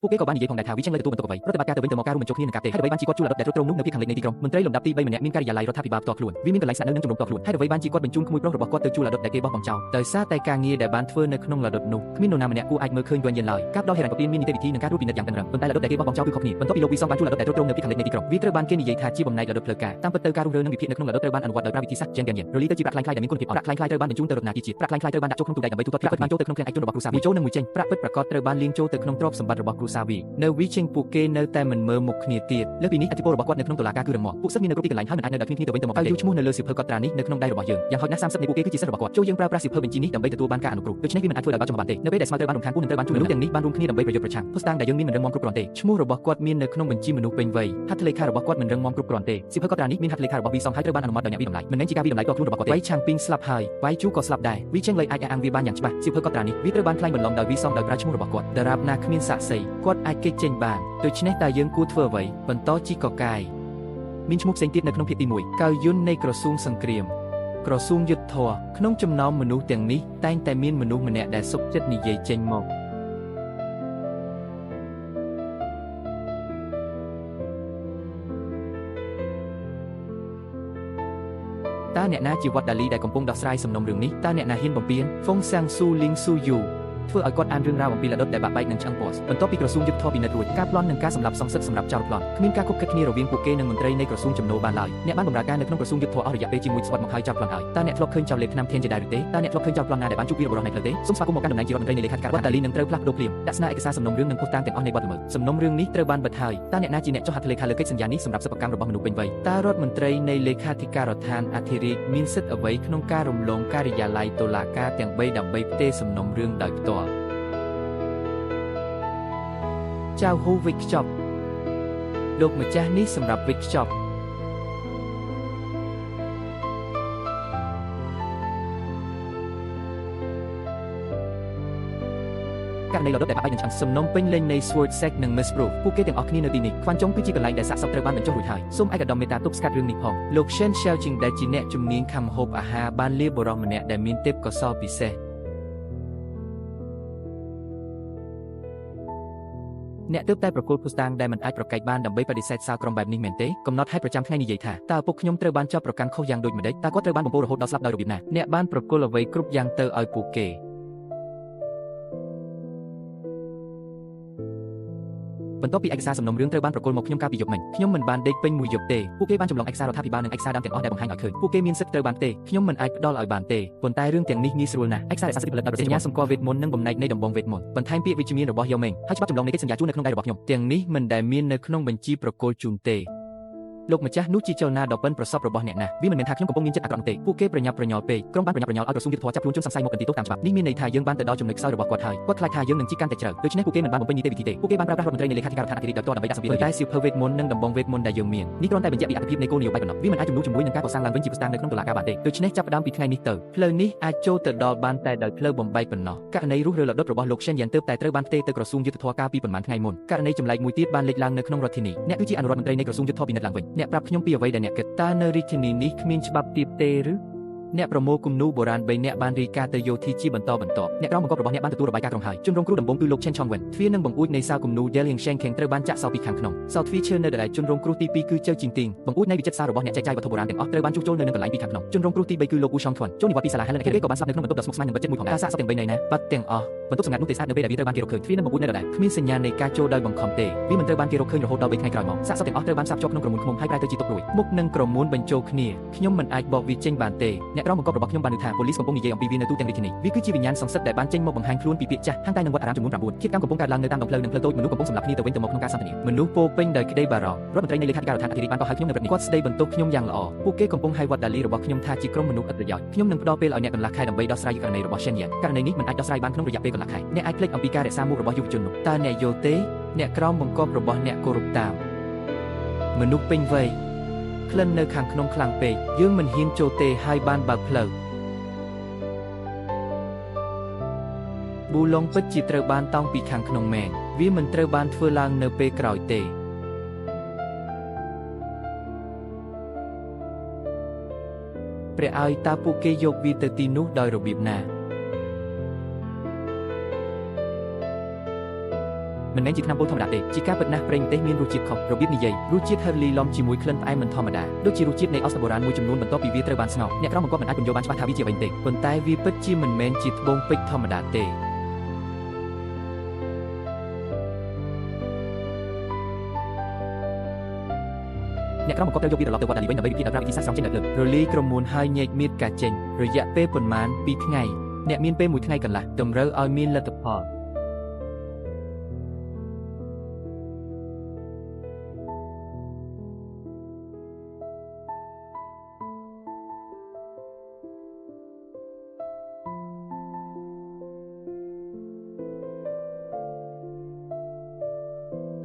ពួកគេក៏បាននិយាយផងដែរថាវីឆេងលើទទួលបន្ទុកអ្វីប្រតិបត្តិការទៅវិញទៅមកការរួមបញ្ចូលគ្នានឹងការទេហើយអ្វីបានជាគាត់ជួលអាដុតដែលទ្រុឌទ្រោមនោះនៅភាគខាងលិចនៃទីក្រុងមន្ត្រីលំដាប់ទី3ម្នាក់មានការិយាល័យរដ្ឋាភិបាលផ្ទាល់ខ្លួនវាមានកន្លែងស្នាក់នៅនិងជំរំផ្ទាល់ខ្លួនហើយអ្វីបានជាគាត់បញ្ជូនក្មួយប្រុសរបស់គាត់ទៅជួលអាដុតដែលគេបោះបង់ចោលដោយសារតែការងារដែលបានធ្វើនៅក្នុងឡាដុតនោះគ្មាននរណាម្នាក់គួរអាចមើលឃើញវែងយិនឡើយការផ្ដល់ហិរញ្ញប្បទានមាននីតិវិធីនិងការត្រួតពិនិត្យយ៉ាងតឹងរ៉ឹងប៉ុន្តែឡាដុតដែលគេបោះបង់ចោលគឺខុសគ្នាបន្ទាប់ពីលោកវីសងបានជួលឡាដុតដែលទ្រុឌទ្រោមនៅភាគខាងលិចនៃទីក្រុងវាត្រូវបានគេនិយាយថាជាបំណែកឡាដុតផ្លូវការតាមពិតទៅការរុះរើនិងវិភាគនៅក្នុងឡាដុតត្រូវបានអនុវត្តដោយប្រើវិធីសាស្ត្រជេនយ៉ាងរលីទៅជាប្រាក់ក្លែងក្លាយដែលមានគុណភាពអន់ប្រាក់ក្លែងក្លាយត្រូវបានបញ្ជូនទៅរតនាគារជាតិប្រាក់ក្លែងក្លាយត្រូវបានដាក់ចូលក្នុងទូដែកដើម្បីទូទាត់ប្រាក់ពិតបានចូលទៅក្នុងឃ្លាំងឯកជនរបស់គ្រួសារមួយចូលនិងមួយចេញប្រាក់ពិតប្រាកដត្រូវបានលាងចូលទៅក្នុងទ្រព្យសម្បត្តិរបស់គ្រួសារវីនៅវីចេងពួកគេនៅតែមិនមើលមុខគ្នាទៀតលើសពីនេះឥទ្ធិពលរបស់គាត់នៅក្នុងតុលាការគឺរឹងមាំពួកសិស្សមាននៅគ្រប់ទីកន្លែងហើយមិនអាចនៅដោយគ្មានគ្នាទៅវិញទៅមកបានទេឈ្មោះនៅលើសៀវភៅកត់ត្រានេះនៅក្នុងដៃរបស់យើងយ៉ាងហោចណាស់30នៃពួកគេគឺជាសិស្សរបស់គាត់ចូលយើងប្រើប្រាស់សៀវភៅបញ្ជីនេះដើម្បីទទួលបានការអនុគ្រោះដូច្នេះវាមិនអាចធ្វើឲ្យបាត់ចំបានទេនៅពេលដែលស្មៅត្រូវបានរំខានពូនឹងត្រូវបានជួមនុស្សទាំងនេះបានរួមគ្នាដើម្បីប្រយុទ្ធប្រឆាំងភស្តុតាងដែលយើងមានមិនរឹងមាំគ្រប់គ្រាន់ទេឈ្មោះរបស់គាត់មាននៅក្នុងបញ្ជីមនុស្សពេញវ័យហត្ថលេខារបស់គាត់មិនរឹងមាំគ្រប់គ្រាន់ទេសៀវភៅកត់ត្រានេះមានហត្ថលេខារបស់វីសងហើយត្រូវបានអនុម័តដោយអ្នកវិតម្លៃមិនមែនជាការវិតម្លៃផ្ទាល់ខ្លួនរបស់គាត់ទេវៃឆាងពីងស្លាប់ហើយវៃជូក៏ស្លាប់ដែរវីចេងលៃអាចអះអាងវាបានយ៉ាងច្បាស់សៀវភៅកត់ត្រានេះវាត្រូវបានក្លែងបន្លំដោយវីសងដោយប្រើឈ្មោះរបស់គាត់ដរាបណាគ្មានសាក្សីគាត់អាចគេចចេញបានដូច្នេះតើយើងគួរធ្វើអ្វីបន្តជីកកាយមានឈ្មោះផ្សេងទៀតនៅក្នុងភាគទី1កៅយុននៃក្រសួងសង្គ្រាមក្រសួងយុទ្ធភ័ពក្នុងចំណោមមនុស្សទាំងនេះតែងតែមានមនុស្សម្នាក់ដែលសុខចិត្តនិយាយចេញមកតើអ្នកណាជាវត្តដាលីដែលកំពុងដោះស្រាយសំណុំរឿងនេះតើអ្នកណាហ៊ានបំពានហ្វុងសាំងស៊ូលីងស៊ូយូធ្វើឲ្យគាត់អានរឿងរ៉ាវអំពីលដុតដែលបាក់បែកនិងឆ្អឹងពស់បន្ទាប់ពីក្រសួងយុទ្ធភ័ពពិនិត្យរួចការប្លន់និងការសម្លាប់សងសឹកសម្រាប់ចោលប្លន់គ្មានការគប់គិតគ្នារវាងពួកគេនិងមន្ត្រីនៃក្រសួងចំណូលបានឡើយអ្នកបានបម្រើការនៅក្នុងក្រសួងយុទ្ធភ័ពអស់រយៈពេលជាមួយស្វិតមកហើយចោលប្លន់ហើយតើអ្នកធ្លាប់ឃើញចោលលេបថ្នាំធានជាដែរឬទេតើអ្នកធ្លាប់ឃើញចោលប្លន់ណាដែលបានជួបវីរបុរសនៃផ្លូវទេសូមស្វាគមន៍មកកាន់តំណែងជារដ្ឋមន្ត្រីនៃលេខាធិការដ្ឋានវត្តដាលីនឹងត្រូវផ្លាស់ប្ដូរភ្លាមដាក់ស្នើឯកសារសំណុំរឿងនិងភស្តុតាងទាំងអស់នៃបទល្មើសសំណុំរឿងនេះត្រូវបានបិទហើយតើអ្នកណាជាអ្នកចុះហត្ថលេខាលើកិច្ចសន្យានេះសម្រាប់សិប្បកម្មរបស់មនុស្សពេញវ័យតើរដ្ឋមន្ត្រីនៃលេខាធិការដ្ឋានអធិរាជមានសិទ្ធិអ្វីក្នុងការរំលងការិយាល័យតុលាការទាំង3ដើម្បីផ្ទេរសំណុំរឿងដោយផ្ទាល់ចៅហ៊ូវិចខ្ចប់លោកម្ចាស់នេះសម្រាប់វិចខ្ចប់ករណីលដុតដែលបាក់បែកនឹងឆ្អឹងសំណុំពេញលេញនៃ Sword Sec និង Miss Proof ពួកគេទាំងអស់គ្នានៅទីនេះខ្វាន់ចុងគឺជាកន្លែងដែលសាកសពត្រូវបានបញ្ចុះរួចហើយសូមឯកឧត្តមមេត្តាទប់ស្កាត់រឿងនេះផងលោក Shen Xiaojing ដែលជាអ្នកជំនាញខាំម្ហូបអាហារបានលាបុរសម្នាក់ដែលមានទេពកោសល្យពិសេសអ្នកទើបតែប្រគល់ភស្តុតាងដែលមិនអាចប្រកែកបានដើម្បីបដិសេធសាលក្រមបែបនេះមែនទេកំណត់ហេតុប្រចាំថ្ងៃនិយាយថាតើឪពុកខ្ញុំត្រូវបានចោទប្រកាន់ខុសយ៉ាងដូចម្តេចតើគាត់ត្រូវបានបំពោរហូតដល់ស្លាប់ដោយរបៀបណាអ្នកបានប្រគល់អ្វីគ្រប់យ៉ាងទៅឲ្យពួកគេបន្ទាប់ពីឯកសារសំណុំរឿងត្រូវបានប្រគល់មកខ្ញុំកាលពីយប់មិញខ្ញុំមិនបានដេកពេញមួយយប់ទេពួកគេបានចម្លងឯកសាររដ្ឋាភិបាលនិងឯកសារដើមទាំងអស់ដែលបង្ហាញឲ្យឃើញពួកគេមានសិទ្ធិត្រូវបានទេខ្ញុំមិនអាចផ្ដល់ឲ្យបានទេប៉ុន្តែរឿងទាំងនេះងាយស្រួលណាស់ឯកសាររក្សាសិទ្ធិផលិតដោយប្រទេសសញ្ញាសម្គាល់វេទមន្តនិងបំណែកនៃដំបងវេទមន្តបន្ថែមពាក្យវិជ្ជមានរបស់យ៉ូមេងហើយច្បាប់ចម្លងនៃកិច្ចសន្យាជួលនៅក្នុងដៃរបស់ខ្ញុំទាំងនេះមិនដែលមាននៅក្នុងបញ្ជីប្រគល់ជូនទេលោកម្ចាស់នោះជាចលនាដ៏ប៉ិនប្រសប់របស់អ្នកណាស់វាមិនមែនថាខ្ញុំកំពុងមានចិត្តអាក្រក់នោះទេពួកគេប្រញាប់ប្រញាល់ពេកក្រុមបានប្រញាប់ប្រញាល់ឲ្យក្រសួងយុទ្ធភ័ពចាប់ខ្លួនជនសង្ស័យមកបន្ទីទោសតាមច្បាប់នេះមានន័យថាយើងបានទៅដល់ចំណុចខ្សោយរបស់គាត់ហើយគាត់ខ្លាចថាយើងនឹងជីកកាន់តែជ្រៅដូច្នេះពួកគេមិនបានបំពេញនីតិវិធីទេពួកគេបានប្រើប្រាស់រដ្ឋមន្ត្រីនៃលេខាធិការដ្ឋានអធិរាជដោយផ្ទាល់ដើម្បីដាក់សម្ពាធតែសៀវភៅវេទមន្តនិងដំបងវេទមន្តដែលយើងមាននេះគ្រាន់តែបញ្ជាក់ពីអត្ថិភាពនៃគោលនយោបាយប៉ុណ្ណោះវាមិនអាចជំនួសជាមួយនឹងការកសាងឡើងវិញជាភស្តុតាងនៅក្នុងតុលាការបានទេដូច្នេះចាប់ផ្ដើមពីថ្ងៃនេះទៅផ្លូវនេះអាចចូលទៅដល់បានតែដោយផ្លូវបំបែកប៉ុណ្ណោះករណីរុះរើលដុតរបស់លោក Shen Yan ទើបតែត្រូវបានផ្ទេរទៅក្រសួងយុទ្ធភ័ពកាលពីប៉ុន្មានថ្ងៃមុនករណីចម្លែកមួយទៀតបានលេចឡើងនៅក្នុងរដ្ឋធានីអ្នកគឺជាអនុរដ្ឋមន្ត្រីនៃក្រសួងយុទ្ធភ័ពពិនិត្យឡើងវិញអ្នកប្រាប់ខ្ញុំពីអ្វីដែលអ្នកគិតតើនៅរាជធានីនេះគ្មានច្បាប់ទៀបទេឬអ្នកប្រមូលគំនូបុរាណ3នាក់បានរាយការណ៍ទៅយោធាជាបន្តបន្ទាប់អ្នកក្រោមបង្គាប់របស់អ្នកបានទទួលរបាយការណ៍ក្រុងហើយជនរងគ្រោះដំបូងគឺលោក Chen Chongwen ទ្វារនិងបង្អួចនៃសាលគំនូ Deliang Shengkeng ត្រូវបានចាក់សោពីខាងក្នុងសោទ្វារឈើនៅដដែលជនរងគ្រោះទី2គឺចៅជីងទីងបង្អួចនៃវិចិត្រសាលរបស់អ្នកចែកចាយវត្ថុបុរាណទាំងអស់ត្រូវបានជួសជុលនៅនឹងកន្លែងពីខាងក្នុងជនរងគ្រោះទី3គឺលោក Wu Shongquan ចូលនិវត្តន៍ពីសាលា Helen គេក៏បានស្លាប់នៅក្នុងបន្ទប់ដ៏ស្មុគស្មាញនិងបិទជិតមួយផងដែរតើសាកសពទាំង3នៅណាបាត់ទាំងអស់បន្ទប់សម្ងាត់នោះទេស្អាតនៅពេលដែលវាត្រូវបានគេរកឃើញទ្វារនិងបង្អួចនៅដដែលគ្មានសញ្ញានៃការចូលដោយបង្ខំទេវាមិនត្រូវបានគេរកឃើញរហូតដល់3ថ្ងៃក្រោយមកសាកសពទាំងអស់ត្រូវបានសាបជាប់ក្នុងក្រមួនឃ្មុំហើយប្រែទៅជាទុករួចមុខនិងក្រមួនបញ្ចូលគ្នាខ្ញុំមិនអាចបកវាចេញបានទេអ្នកក្រមបង្គាប់របស់ខ្ញុំបានឮថាប៉ូលីសកំពុងនិយាយអំពីវានៅទូទាំងរាជធានីវាគឺជាវិញ្ញាណសង្សិតដែលបានចេញមកបង្ហាញខ្លួនពីពាក្យចាស់ហាងតែនឹងវត្តអារាមចំនួន9ឃាតកម្មកំពុងកើតឡើងនៅតាមដងផ្លូវនិងផ្លូវតូចមនុស្សកំពុងសម្លាប់គ្នាទៅវិញទៅមកក្នុងការសន្ទនាមនុស្សពោពេញដោយក្តីបារម្ភរដ្ឋមន្ត្រីនៃលេខាធិការដ្ឋានអធិរាជបានកោះហៅខ្ញុំនៅព្រឹកនេះគាត់ស្ដីបន្ទោសខ្ញុំយ៉ាងល្អពួកគេកំពុងហៅវត្តដាលីរបស់ខ្ញុំថាជាក្រុមមនុស្សឥតប្រយោជន៍ខ្ញុំនឹងផ្ដល់ពេលឲ្យអ្នកកន្លះខែដើម្បីដោះស្រាយករណីរបស់ Shen Yan ករណីនេះមិនអាចដោះស្រាយបានក្នុងរយៈពេលកន្លះខែអ្នកអាចភ្លេចអំពីការរក្សាមុខរបស់យុវជននោះតើអ្នកយល់ទេអ្នកក្រោមបង្គាប់របស់អ្នកគោរពតាមមនុស្សពេញវ័យក្លិននៅខាងក្នុងខ្លាំងពេកយើងមិនហ៊ានចូលទេហើយបានបើកផ្លូវប៊ូឡុងពិតជាត្រូវបានតោងពីខាងក្នុងមែនវាមិនត្រូវបានធ្វើឡើងនៅពេលក្រោយទេព្រះឲ្យតើពួកគេយកវាទៅទីនោះដោយរបៀបណា មិនមែនជាថ្នាំពុលធម្មតាទេជាការពិតណាស់ប្រេងម្ទេសមានរសជាតិខុសរបៀបនិយាយរសជាតិហឺលីឡំជាមួយក្លិនផ្អែមមិនធម្មតាដូចជារសជាតិនៃឱសថបុរាណមួយចំនួនបន្ទាប់ពីវាត្រូវបានស្ងោរអ្នកក្រមបង្គាប់មិនអាចពន្យល់បានច្បាស់ថាវាជាអ្វីទេប៉ុន្តែវាពិតជាមិនមែនជាត្បូងពេជ្រធម្មតាទេអ្នកក្រមបង្គាប់ត្រូវយកវាត្រឡប់ទៅវត្តដាលីវិញដើម្បីវិភាគដោយប្រើវិធីសាស្ត្រស្រង់ចេញដោយភ្លើងរលាយក្រមួនហើយញែកមៀតកាចេញរយៈពេលប៉ុន្មាន2ថ្ងៃអ្នកមានពេល1ថ្ងៃកន្លះតម្រូវឲ្យមានលទ្ធផ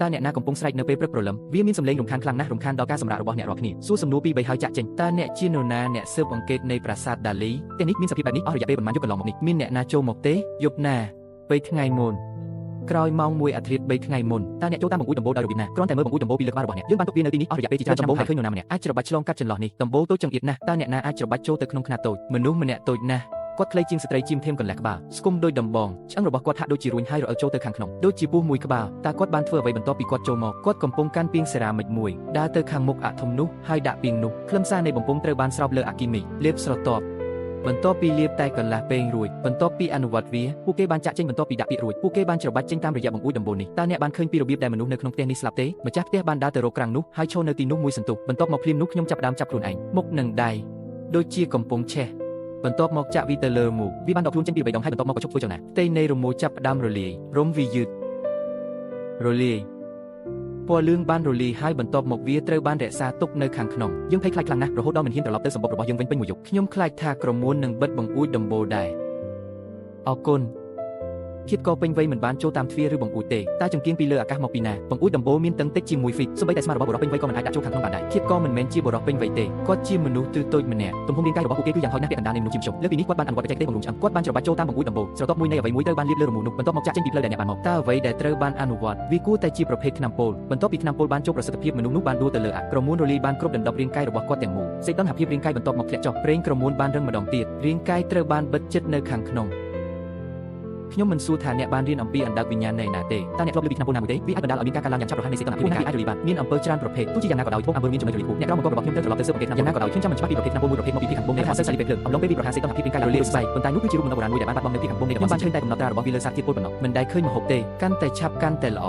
លតើអ្នកណាកំពុងស្រែកនៅពេលព្រឹកព្រលឹមវាមានសម្លេងរំខានខ្លាំងណាស់រំខានដល់ការសម្រាករបស់អ្នករាល់គ្នាសួរសំណួរពី3ហើយចាក់ចេញតើអ្នកជានរណាអ្នកស៊ើបអង្កេតនៃប្រាសាទដាលីផ្ទះនេះមានសភាពបែបនេះអស់រយៈពេលប៉ុន្មានយប់កន្លងមកនេះមានអ្នកណាចូលមកទេយប់ណា3ថ្ងៃមុនក្រោយម៉ោង1អាធ្រាត្រ3ថ្ងៃមុនតើអ្នកចូលតាមបង្អួចដំបូលដោយរបៀបណាគ្រាន់តែមើលបង្អួចដំបូលពីលើក្បាលរបស់អ្នកយើងបានទុកវានៅទីនេះអស់រយៈពេលជាច្រើនឆ្នាំហើយឃើញនរណាម្នាក់អាចច្របាច់ឆ្លងកាត់ចន្លោះនេះដំបូលតូចចង្អៀតណាស់តើអ្នកណាអាចច្របាច់ចូលទៅក្នុងខ្នាតតូចមនុស្សម្នាក់តូចណាស់គាត់ខ្លីជាងស្ត្រីជាមធៀមកន្លះក្បាលស្គមដូចដំបងឆ្អឹងរបស់គាត់ហាក់ដូចជារួញហើយរអិលចូលទៅខាងក្នុងដូចជាពស់មួយក្បាលតើគាត់បានធ្វើអ្វីបន្ទាប់ពីគាត់ចូលមកគាត់កំពុងកាន់ពាងសេរ៉ាមិចមួយដើរទៅខាងមុខអធំនោះហើយដាក់ពាងនោះខ្លឹមសារនៃបំពង់ត្រូវបានស្រោបលើអគីមីលាបស្រទាប់បន្ទាប់ពីលាបតែកន្លះពែងរួចបន្ទាប់ពីអនុវត្តវាពួកគេបានចាក់ចេញបន្ទាប់ពីដាក់ពាក្យរួចពួកគេបានច្របាច់ចេញតាមរយៈបង្អួចដំបូលនេះតើអ្នកបានឃើញពីរបៀបដែលមនុស្សនៅក្នុងផ្ទះនេះស្លាប់ទេម្ចាស់ផ្ទះបានដើរទៅរកក្រាំងនោះហើយឈរនៅទីនោះមួយសន្ទុះបន្ទាប់មកភ្លាមនោះខ្ញុំចាប់ផ្ដើមចាប់ខ្លួនឯងមុខនឹងដៃដូចជាកំពុងឆេះបន្ទាប់មកចាក់វាទៅលើមុខវាបានដកខ្លួនចេញពីបេះដូងហើយបន្ទាប់មកក៏ជប់ធ្វើចលនាផ្ទៃនៃរមូរចាប់ផ្ដើមរលាយរំវាយឺតរលាយពណ៌លឿងបានរលាយហើយបន្ទាប់មកវាត្រូវបានរក្សាទុកនៅខាងក្នុងយើងភ័យខ្លាចខ្លាំងណាស់រហូតដល់មិនហ៊ានត្រឡប់ទៅសម្បុករបស់យើងវិញពេញមួយយប់ខ្ញុំខ្លាចថាក្រមួននឹងបិទបង្អួចដំបូលដែរអរគុណឃាតករពេញវ័យមិនបានចូលតាមទ្វារឬបង្អួចទេតើចង្គៀងពីលើអាកាសមកពីណាបង្អួចដំបូលមានតឹងតិចជាង1ហ្វីតសូម្បីតែស្មារបស់បុរសពេញវ័យក៏មិនអាចដាក់ចូលខាងក្នុងបានដែរឃាតករមិនមែនជាបុរសពេញវ័យទេគាត់ជាមនុស្សទឺតូចម្នាក់ទំហំរាងកាយរបស់ពួកគេគឺយ៉ាងហោចណាស់ពាក់កណ្ដាលនៃមនុស្សជាមធ្យមលើពីនេះគាត់បានអនុវត្តបច្ចេកទេសបង្រួមឆ្អឹងគាត់បានច្របាច់ចូលតាមបង្អួចដំបូលស្រទាប់មួយនៃអ្វីមួយត្រូវបានលាបលើរមូរនោះបន្ទាប់មកចាក់ចេញពីផ្លូវដែលអ្នកបានមកតើអ្វីដែលត្រូវបានអនុវត្តវាគួរតែជាប្រភេទថ្នាំពុលបន្ទាប់ពីថ្នាំពុលបានចូលប្រសិទ្ធភាពមនុស្សនោះបានដួលទៅលើអាក្រមួនរលាយបានគ្រប់ដណ្ដប់រាងកាយរបស់គាត់ទាំងមូលសីតុណ្ហភាពរាងកាយបន្ទាប់មកធ្លាក់ចុះប្រេងក្រមួនបានរឹងម្ដងទៀតរាងកាយត្រូវបានបិទជិតនៅខាងក្នុងខ្ញុំមិនសួរថាអ្នកបានរៀនអំពីអណ្ដើកវិញ្ញាណនៃណាទេតើអ្នកធ្លាប់ឮពីថ្នាំពុលណាមួយទេវាអាចបណ្ដាលឲ្យមានការកើនឡើងយ៉ាងឆាប់រហ័សនៃសីតុណ្ហភាពរាងកាយអាចរលាយបានមានអំពើច្រើនប្រភេទទោះជាយ៉ាងណាក៏ដោយធំអំពើមានចំណុចរលាយខ្ពស់អ្នកក្រមបង្គាប់របស់ខ្ញុំត្រូវត្រឡប់ទៅស៊ើបអង្កេតយ៉ាងណាក៏ដោយខ្ញុំចាំមិនច្បាស់ពីប្រភេទថ្នាំពុលមួយប្រភេទមកពីភាគខាងត្បូងនៃខាងសិស្សសាលីពេលភ្លើងអំឡុងពេលវាប្រហារសីតុណ្ហភាពរាងកាយរលាយស្បែកប៉ុន្តែនោះគឺជារូបមន្តបុរាណមួយដែលបានបាត់បង់នៅភាគខាងត្បូងនៃតំបន់ខ្ញុំបានឃើញតែកំណត់ត្រារបស់វាលើសារធាតុពុលប៉ុណ្ណោះមិនដែលឃើញម្ហូបទេកាន់តែឆាប់កាន់តែល្អ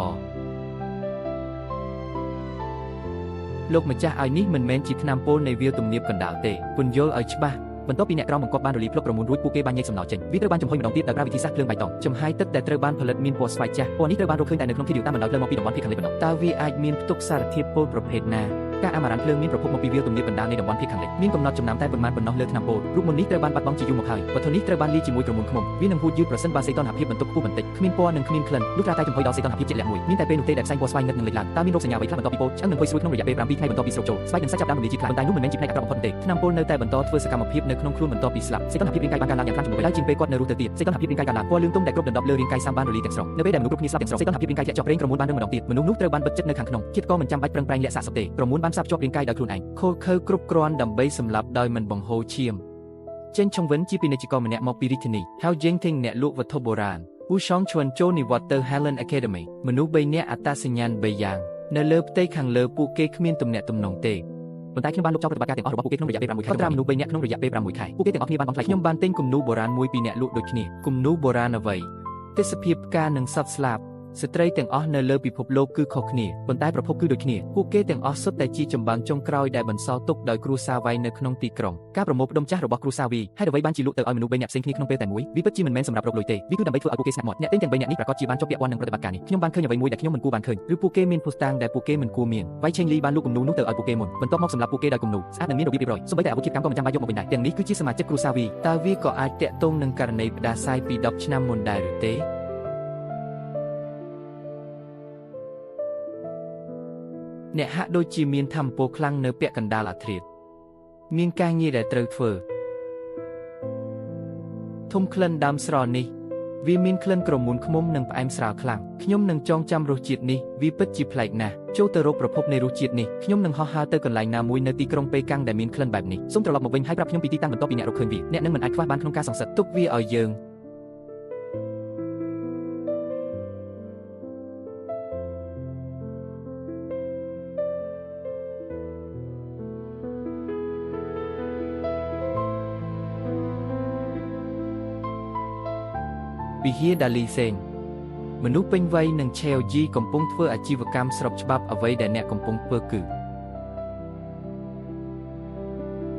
លោកម្ចាស់ឲ្យនេះមិនមែនជាថ្នាំពុលនៃវាលទំនាបកណ្ដាលទេពន្យល់ឲ្យច្បាស់បន្ទាប់ពីអ្នកក្រមបង្គាប់បានរលាយភ្លុកក្រមួនរួចពួកគេបានញែកសំណល់ចេញវាត្រូវបានចំហុយម្ដងទៀតដោយប្រើវិធីសាស្ត្រភ្លើងបៃតងចំហាយទឹកដែលត្រូវបានផលិតមានពណ៌ស្វាយចាស់ពណ៌នេះត្រូវបានរកឃើញតែនៅក្នុងធីឌីវតាមបណ្ដោយផ្លូវមកពីតំបន់ភាគខាងលិចប៉ុណ្ណោះតើវាអាចមានផ្ទុកសារធាតុពុលប្រភេទណាការអាម៉ារ៉ាន់ភ្លើងមានប្រភពមកពីវាលទំនាបកណ្ដាលនៃតំបន់ភាគខាងលិចមានកំណត់ចំណាំតែប៉ុន្មានប៉ុណ្ណោះលើថ្នាំពុលរូបមន្តនេះត្រូវបានបាត់បង់ជាយូរមកហើយវត្ថុនេះត្រូវបានលាយជាមួយក្រមួនឃ្មុំវានឹងហួចយឺតប្រសិនបើសីតុណ្ហភាពបន្ទុកខ្ពស់បន្តិចគ្មានពណ៌និងគ្មានក្លិនលុះត្រាតែចំហុយដល់សីតុណ្ហភាពជាក់លាក់មួយមានតែពេលនោះទេដែលផ្សែងពណ៌ស្វាយងឹតនឹងលេចឡើងតើមានរោគសញ្ញាអ្វីខ្លះបន្ទាប់ពីពុលឆ្អឹងនឹងផុយស្រួយក្នុងរយៈពេល7ថ្ងៃបន្ទាប់ពីស្រូបចូលស្បែកនិងសាច់ចាប់ផ្ដើមរលាយជាខ្លាំងប៉ុន្តែនោះមិនមែនជាផ្នែកអាក្រក់បំផុតទេថ្នាំពុលនៅតែបន្តធ្វើសកម្មភាពនៅក្នុងខ្លួនបន្ទាប់ពីស្លាប់សីតុណ្ហភាពរាងកាយបានកើនឡើងយ៉ាងខ្លាំងជំនួសវិញជាងពេលគាត់នៅរស់ទៅទៀតសីតុណ្ហភាពរាងកាយកើនឡើងពណ៌លឿងទុំដែលគ្រប់ដណ្ដប់លើរាងកាយសាមបានរលាយទាំងស្រុងនៅពេលដែលមនុស្សគ្រប់គ្នាស្លាប់ទាំងស្រុងសីតុណ្ហភាពរាងកាយធ្លាក់ចុះប្រេងក្រមួនបានរឹងម្ដងទៀតមនុស្សនោះត្រូវបានបិទជិតនៅខាងក្នុងជាតិក៏មិនចាំបាច់ប្រឹងប្រែងលាក់សាកសពទេក្រមួនបានផ្សារភ្ជាប់រាងកាយដោយខ្លួនឯងខូខើគ្រប់គ្រាន់ដើម្បីសម្លាប់ដោយមិនបង្ហូរឈាមចេនឆុងវិនជាពាណិជ្ជករម្នាក់មកពីរាជធានីហៅយេងថេងអ្នកលក់វត្ថុបុរាណអ៊ូឆងឈួនចូលនិវត្តន៍ទៅ Helen Academy មនុស្ស3នាក់អត្តសញ្ញាណ3យ៉ាងនៅលើផ្ទៃខាងលើពួកគេគ្មានទំនាក់ទំនងទេប៉ុន្តែខ្ញុំបានលុបចោលប្រតិបត្តិការទាំងអស់របស់ពួកគេក្នុងរយៈពេល6ខែគាត់ត្រាមនុស្ស3នាក់ក្នុងរយៈពេល6ខែពួកគេទាំងអស់គ្នាបានបំផ្លាញខ្ញុំបានទិញគំនូរបុរាណមួយពីអ្នកលក់ដូចគ្នាគំនូរបុរាណអ្វីទេសភាពផ្កានិងសត្វស្លាបស្ត្រីទាំងអស់នៅលើពិភពលោកគឺខុសគ្នាប៉ុន្តែប្រភពគឺដូចគ្នាពួកគេទាំងអស់សុទ្ធតែជាចម្បាំងចុងក្រោយដែលបន្សល់ទុកដោយគ្រួសារវ៉ៃនៅក្នុងទីក្រុងការប្រមូលផ្ដុំចាស់របស់គ្រួសារវីហើយអ្វីបានជាលក់ទៅឲ្យមនុស្ស3នាក់ផ្សេងគ្នាក្នុងពេលតែមួយវាពិតជាមិនមែនសម្រាប់រកលុយទេវាគឺដើម្បីធ្វើឲ្យពួកគេស្ងាត់មាត់អ្នកទិញទាំង3នាក់នេះប្រាកដជាបានជាប់ពាក់ព័ន្ធនឹងប្រតិបត្តិការនេះខ្ញុំបានឃើញអ្វីមួយដែលខ្ញុំមិនគួរបានឃើញឬពួកគេមានភស្តុតាងដែលពួកគេមិនគួរមានវ៉ៃឆេងលីបានលក់គំនូរនោះទៅឲ្យពួកគេមុនបន្ទាប់មកសម្រាប់ពួកគេដោយគំនូរស្អាតនិងមានរបៀបរៀបរយសូម្បីតែអាវុធជាតិកម្មក៏មិនចាំបាច់យកមកវិញដែរទាំងនេះគឺជាសមាជិកគ្រួសារវីតើវាក៏អាចតាក់ទងនឹងករណីផ្ដាសាយពី10ឆ្នាំមុនដែរឬទេអ្នកហាក់ដូចជាមានធម៌ពលខ្លាំងនៅពាក់កណ្ដាលអាធ្រាត្រមានការងារដែលត្រូវធ្វើធំក្លិនដើមស្រល់នេះវាមានក្លិនក្រមួនឃ្មុំនិងផ្អែមស្រាលខ្លាំងខ្ញុំនឹងចងចាំរសជាតិនេះវាពិតជាប្លែកណាស់ចូលទៅរកប្រភពនៃរសជាតិនេះខ្ញុំនឹងហោះហើរទៅកន្លែងណាមួយនៅទីក្រុងប៉េកាំងដែលមានក្លិនបែបនេះសូមត្រឡប់មកវិញហើយប្រាប់ខ្ញុំពីទីតាំងបន្ទាប់ពីអ្នករកឃើញវាអ្នកនឹងមិនអាចខ្វះបានក្នុងការសងសឹកទុកវាឲ្យយើង វិហារដាលីសេងមនុស្សពេញវ័យនិងឆេវយីកំពុងធ្វើអាជីវកម្មស្របច្បាប់អ្វីដែលអ្នកកំពុងធ្វើគឺ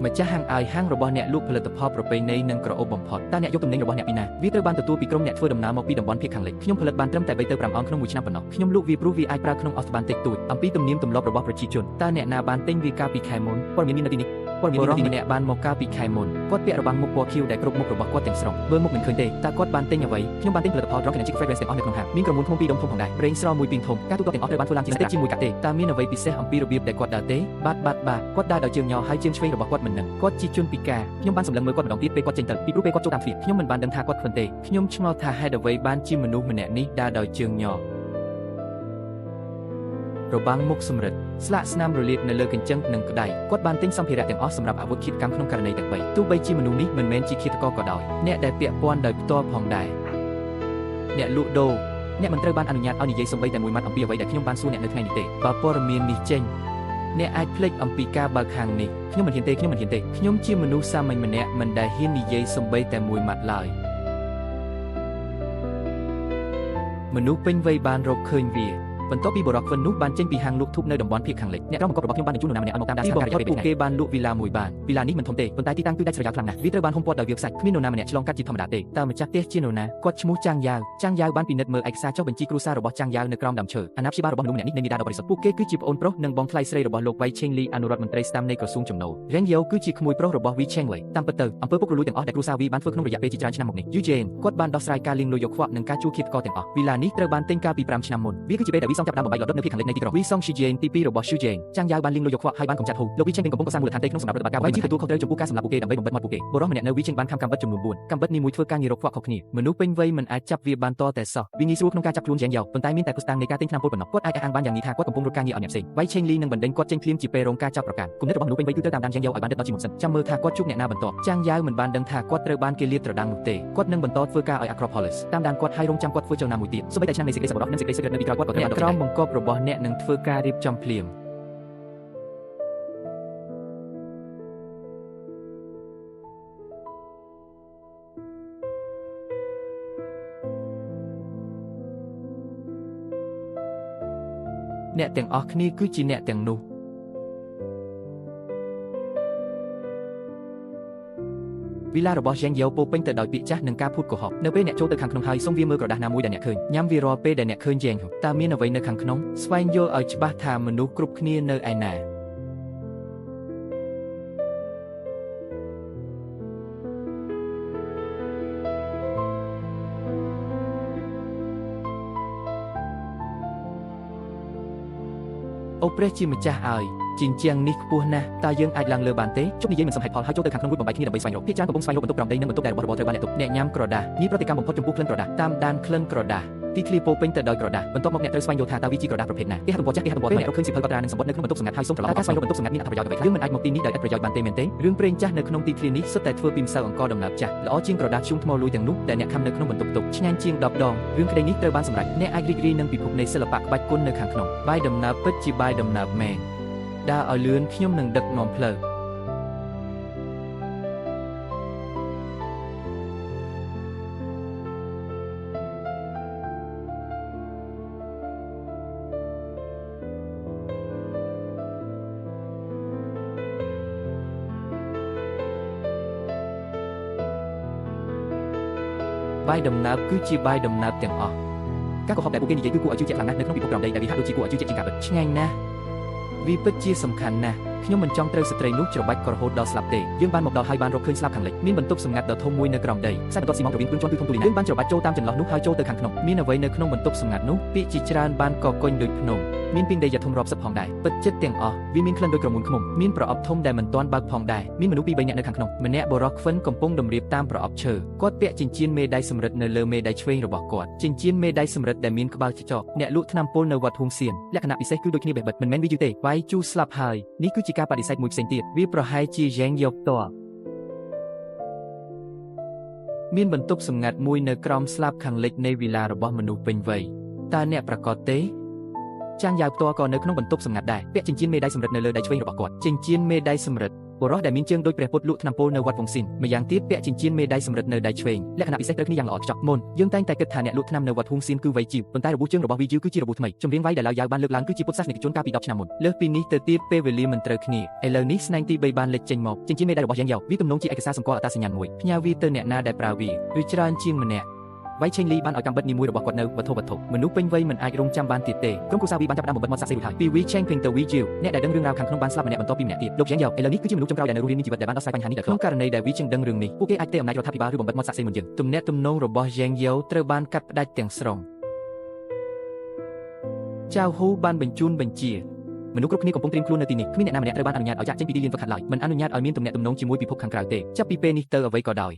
ម្ចាស់ហាងអាយហាងរបស់អ្នកលក់ផលិតផលប្រពៃណីនិងក្រអូបបំផុតតើអ្នកយកទំនិញរបស់អ្នកពីណាវាត្រូវបានទទួលពីក្រុមអ្នកធ្វើដំណើរមកពីតំបន់ភាគខាងលិចខ្ញុំផលិតបានត្រឹមតែ3ទៅ5អោនក្នុងមួយឆ្នាំប៉ុណ្ណោះខ្ញុំលក់វាព្រោះវាអាចប្រើក្នុងអស្បានតិចតួចអំពីទំនៀមទម្លាប់របស់ប្រជាជនតើអ្នកណាបានទិញវាកាលពីខែមុនព័ត៌មានមាននៅទីនេះព័ត៌មានមានម្នាក់បានមកកាលពីខែមុនគាត់ពាក់របាំងមុខពណ៌ខៀវដែលគ្រប់មុខរបស់គាត់ទាំងស្រុងមើលមុខមិនឃើញទេតើគាត់បានទិញអ្វីខ្ញុំបានទិញផលិតផល Drunk Energy Fragrance ទាំងអស់នៅក្នុងហាងមានក្រមួនឃ្មុំពីរដុំធំផងដែរប្រេងស្រមួយពីងធំការទូទាត់ទាំងអស់ត្រូវបានធ្វើឡើងជាតិចជាមួយកាក់ទេតើមានអ្វីពិសេសអំពីរបៀបដែលគាត់ដើរទេបាទបាទបាទគាត់ដើរដោយជើងញ័រហើយជើងឆ្វេងរបស់គាត់មិននឹងគាត់ជាជនពិការខ្ញុំបានសម្លឹងមើលគាត់ម្ដងទៀតពេលគាត់ចេញទៅពីព្រោះពេលគាត់ចូលតាមទ្វារខ្ញុំមិនបានដឹងថាគាត់ខ្វិនទេខ្ញុំឆ្ងល់ថាហេតុអ្វីបានជាមនុស្សម្នាក់នេះដើរដោយជើងញ័ររបាំងមុខសំរិទ្ធស្លាកស្នាមរលាកនៅលើកញ្ចឹងនិងក្តៃគាត់បានទិញសម្ភារៈទាំងអស់សម្រាប់អាវុធឃាតកម្មក្នុងករណីទាំង3ទោះបីជាមនុស្សនេះមិនមែនជាឃាតករក៏ដោយអ្នកដែលពាក់ព័ន្ធដោយផ្ទាល់ផងដែរអ្នកលក់ដូរអ្នកមិនត្រូវបានអនុញ្ញាតឲ្យនិយាយសូម្បីតែមួយម៉ាត់អំពីអ្វីដែលខ្ញុំបានសួរអ្នកនៅថ្ងៃនេះទេបើព័ត៌មាននេះចេញអ្នកអាចភ្លេចអំពីការបើកហាងនេះខ្ញុំមិនហ៊ានទេខ្ញុំមិនហ៊ានទេខ្ញុំជាមនុស្សសាមញ្ញម្នាក់មិនដែលហ៊ាននិយាយសូម្បីតែមួយម៉ាត់ឡើយមនុស្សពេញវ័យបានរកឃើញវាបន្ទាប់ពីបុរសខ្វិននោះបានចេញពីហាងលក់ធូបនៅតំបន់ភាគខាងលិចអ្នករងបង្កប់របស់ខ្ញុំបានបញ្ជូននរណាម្នាក់ឲ្យមកតាមដានស្ថានភាពពួកគេបានលក់វីឡាមួយបានវីឡានេះមិនធំទេប៉ុន្តែទីតាំងគឺដាច់ស្រយាលខ្លាំងណាស់វាត្រូវបានហ៊ុមព័ទ្ធដោយវាលខ្សាច់គ្មាននរណាម្នាក់ឆ្លងកាត់ជាធម្មតាទេតើម្ចាស់ផ្ទះជានរណាគាត់ឈ្មោះចាងយ៉ាវចាងយ៉ាវបានពិនិត្យមើលឯកសារចុះបញ្ជីគ្រួសាររបស់ចាងយ៉ាវនៅក្រោមដើមឈើអាណាព្យាបាលរបស់មនុស្សម្នាក់នេះនៃមាតាដ៏បរិសុទ្ធពួកគេគឺជាប្អូនប្រុសនិងបងថ្លៃស្រីរបស់លោកវៃឆេងលីអនុរដ្ឋមន្ត្រីស្តាំនៃក្រសួងចំណូលរ៉េងយ៉ូគឺជាក្មួយប្រុសរបស់វីឆេងលីតាមពិតទៅអំពើពុករលួយទាំងអស់ដែលគ្រួសារវីបានធ្វើក្នុងរយៈពេលជាច្រើនឆ្នាំមកនេះយូជេនគាត់បានដោះស្រាយការលាងលុយយកខ្វក់និងការជួលឃាតករទាំងអស់វីឡានេះត្រូវបានទិញកាលពី5ឆ្នាំមុនវាគឺជាពេលដែលវីសងចាប់ផ្ដើមបំបែកលដុតនៅភាគខាងលិចនៃទីក្រុងវីសងឈូជេនទី2របស់ឈូជេនចាងយ៉ាវបានលាងលុយយកខ្វក់ហើយបានកម្ចាត់ហ៊ូលោកវីឆេងកំពុងកសាងមូលដ្ឋានផ្ទៃក្នុងសម្រាប់ប្រតិបត្តិការវីជាទទួលខុសត្រូវចំពោះការសម្លាប់ពួកគេដើម្បីបំបិទមាត់ពួកគេបុរសម្នាក់នៅវីឆេងបានខំកាំបិតចំនួន4កាំបិតនេះមួយធ្វើការងាររកខ្វក់ខុសគ្នាមនុស្សពេញវ័យមិនអាចចាប់វាបានតតែសោះវាងាយស្រួលក្នុងការចាប់ខ្លួនយ៉ាងយ៉ោប៉ុន្តែមានតែភស្តុតាងនៃការទិញថ្នាំពុលប៉ុណ្ណោះគាត់អាចអះអាងបានយ៉ាងងាយថាគាត់កំពុងរត់ការងារឲ្យអ្នកផ្សេងវៃឆេងលីនឹងបណ្ដេញគាត់ចេញភ្លាមជាពេលរងការចាប់ប្រកាន់គំនិតរបស់មនុស្សពេញវ័យគឺត្រូវតាមដានយ៉ាងយ៉ោឲ្យបានដិតដល់ជាមុនសិនចាំមើលថាគាត់ជួបអ្នកណាបន្ទាប់ចាងយ៉ាវមិនបានដឹងថាគាត់ត្រូវបានគេលាតត្រដាងនោះទេគាត់នឹងបន្តធ្វើការឲ្យ Acropolis តាមដានគាត់ហើយរងចាំគាត់ធ្វើចលនាមួយទៀតសូម្បីតែឆ្នាំនៃសេចក្តីសប្បុរសនិងសេចក្តីសក្តិនៅពីក្រោយគាត់ក៏ត្រូវបានដកចេញដែរក្រោមបង្គាប់របស់អ្នកនឹងធ្វើការរៀបចំភ្លាមអ្នកទាំងអស់គ្នាគឺជាអ្នកទាំងនោះវីឡារបស់យ៉េងយ៉ូពោពេញទៅដោយពាក្យចាស់និងការភូតកុហកនៅពេលអ្នកចូលទៅខាងក្នុងហើយសូមវាមើលក្រដាសណាមួយដែលអ្នកឃើញញ៉ាំវារាល់ពេលដែលអ្នកឃើញយ៉េងតើមានអ្វីនៅខាងក្នុងស្វែងយល់ឲ្យច្បាស់ថាមនុស្សគ្រប់គ្នានៅឯណាអូព្រះជាម្ចាស់ឲ្យជញ្ជាំងនេះខ្ពស់ណាស់តើយើងអាចឡើងលើបានទេជប់និយាយមិនសមហេតុផលហើយចូលទៅខាងក្នុងរួចបំបែកគ្នាដើម្បីស្វែងរកភាគច្រើនកំពុងស្វែងរកបន្ទប់ក្រោមដីនិងបន្ទប់ដែលរបស់របរត្រូវបានលាក់ទុកអ្នកញ៉ាំក្រដាសនេះប្រតិកម្មបំផុតចំពោះក្លិនក្រដាសតាមដានក្លិនក្រដាសទីធ្លាពោពេញទៅដោយក្រដាសបន្ទាប់មកអ្នកត្រូវស្វែងយល់ថាតើវាជាក្រដាសប្រភេទណាគេហទំព័រចាស់គេហទំព័រថ្មីអ្នករកឃើញសៀវភៅកត់ត្រានិងសម្បត្តិនៅក្នុងបន្ទប់សម្ងាត់ហើយសូមត្រឡប់តើការស្វែងរកបន្ទប់សម្ងាត់មានអត្ថប្រយោជន៍អ្វីខ្លះយើងមិនអាចមកទីនេះដោយឥតប្រយោជន៍បានទេមែនទេរឿងព្រេងចាស់នៅក្នុងទីធ្លានេះសុទ្ធតែធ្វើពីម្សៅអង្ករដំណើបចាស់ល្អជាងក្រដាសធ្យូងថ្មលួយទាំងនោះដែលអ្នកខំនៅក្នុងបន្ទប់ទុកឆ្ងាញ់ជាង10ដងរឿងក្តីនេះត្រូវបានសម្រេចអ្នកអាចរីករាយនឹងពិភពនៃសិល្បៈក្បាច់គុណនៅខាងក្នុងបាយដំណើបពិតជាបាយដំណើបមែនដើរឲ្យលឿនខ្ញុំនឹងដឹកនាំផ្លូវបាយដំណើបគឺជាបាយដំណើបទាំងអស់ការកុហកដែលពួកគេនិយាយគឺគួរឲ្យជឿជាក់ខ្លាំងណាស់នៅក្នុងពិភពក្រោមដីដែលវាហាក់ដូចជាគួរឲ្យជឿជាក់ជាងការពិតឆ្ងាញ់ណាស់វាពិតជាសំខាន់ណាស់ខ្ញុំមិនចង់ត្រូវស្ត្រីនោះច្របាច់ក៏រហូតដល់ស្លាប់ទេយើងបានមកដល់ហើយបានរកឃើញស្លាប់ខាងលិចមានបន្ទប់សម្ងាត់ដ៏ធំមួយនៅក្រោមដីខ្សែបន្ទាត់ស៊ីម៉ងតរវាងគ្រឿងជាន់គឺធំទូលាយណាស់យើងបានច្របាច់ចូលតាមចន្លោះនោះហើយចូលទៅខាងក្នុងមានអ្វីនៅក្នុងបន្ទប់សម្ងាត់នោះពាក្យជាច្រើនបានកកុញដូចភ្នំមានពីងដីយ៉ាធំរាប់សិបផងដែរពិតចិត្តទាំងអស់វាមានក្លិនដូចក្រមួនឃ្មុំមានប្រអប់ធំដែលមិនទាន់បើកផងដែរមានមនុស្សពីរបីនាក់នៅខាងក្នុងម្នាក់បុរសខ្វិនកំពុងតម្រៀបតាមប្រអប់ឈើគាត់ពាក់ចិញ្ចៀនមេដៃសំរិទ្ធនៅលើមេដៃឆ្វេងរបស់គាត់ចិញ្ចៀនមេដៃសំរិទ្ធដែលមានក្បាលចចកអ្នកលក់ថ្នាំពុលនៅវត្តហ៊ុងសៀនលក្ខណៈពិសេសគឺដូចគ្នាបេះបិទមិនមែនវាយឺតទេវាយជូស្លាប់ហើយនេះគឺជាការបដិសេធមួយផ្សេងទៀតវាប្រហែលជាយ៉េងយកផ្ទាល់មានបន្ទប់សម្ងាត់មួយនៅក្រោមស្លាបខាងលិចនៃវីឡារបស់មនុស្សពេញវ័យតើអ្នកប្រកាសទេចាងយ៉ាវផ្ទាល់ក៏នៅក្នុងបន្ទប់សម្ងាត់ដែរពាក់ចិញ្ចៀនមេដៃសំរិទ្ធនៅលើដៃឆ្វេងរបស់គាត់ចិញ្ចៀនមេដៃសំរិទ្ធ បុរសដែលមានជើងដូចព្រះពុទ្ធលក់ថ្នាំពុលនៅវត្តវង្ស៊ីនម្យ៉ាងទៀតពាក់ចិញ្ចៀនមេដៃសំរិទ្ធនៅដៃឆ្វេងលក្ខណៈពិសេសត្រូវគ្នាយ៉ាងល្អឥតខ្ចោះមុនយើងតែងតែគិតថាអ្នកលក់ថ្នាំនៅវត្តហួងសៀនគឺវៃជីវប៉ុន្តែរបួសជើងរបស់វីជីវគឺជារបួសថ្មីចម្រៀងវៃដែលឡើយយ៉ាវបានលើកឡើងគឺជាពុទ្ធសាសនិកជនកាលពី10ឆ្នាំមុនលើសពីនេះទៅទៀតពេលវេលាមិនត្រូវគ្នាឥឡូវនេះស្នែងទី3បានលេចចេញមកចិញ្ចៀនមេដៃរបស់យ៉ាងយ៉ៅវាទំនងជាឯកសារសម្គាល់អត្តសញ្ញាណមួយផ្ញើវាទៅអ្នកណាដែលប្រើវាឬច្រើនជាងម្នាក់វៃឆេងលីបានឲ្យកម្មបិទនីមួយរបស់គាត់នៅវត្ថុវត្ថុមនុស្សពេញវ័យមិនអាចរងចាំបានទៀតទេក្រុមគ្រួសារវីបានចាប់ផ្ដើមបំបិទមាត់សាក់សីរួចហើយពីវីឆេងភេងទៅវីជីវអ្នកដែលដឹងរឿងរ៉ាវខាងក្នុងបានស្លាប់ម្នាក់បន្ទាប់ពីម្នាក់ទៀតលោកយ៉ាងយ៉ៅឥឡូវនេះគឺជាមនុស្សចុងក្រោយដែលនៅរស់រានមានជីវិតដែលបានដោះស្រាយបញ្ហានេះដោយក្នុងករណីដែលវីឆេងដឹងរឿងនេះពួកគេអាចទេអំណាចរដ្ឋាភិបាលឬបំបិទមាត់សាក់សីមុនយើងទំនាក់ទំនងរបស់យ៉ាងយ៉ៅត្រូវបានកាត់ផ្ដាច់ទាំងស្រុងចៅហ៊ូបានបញ្ជូនបញ្ជាមនុស្សគ្រប់គ្នាកំពុងត្រៀមខ្លួននៅទីនេះគ្មានអ្នកណាម្នាក់ត្រូវបានអនុញ្ញាតឲ្យចាក់ចេញពីទីលានហ្វឹកហាត់ឡើយមិនអនុញ្ញាតឲ្យមានទំនាក់ទំនងជាមួយពិភពខាងក្រៅទេចាប់ពីពេលនេះទៅអ្វីក៏ដោយ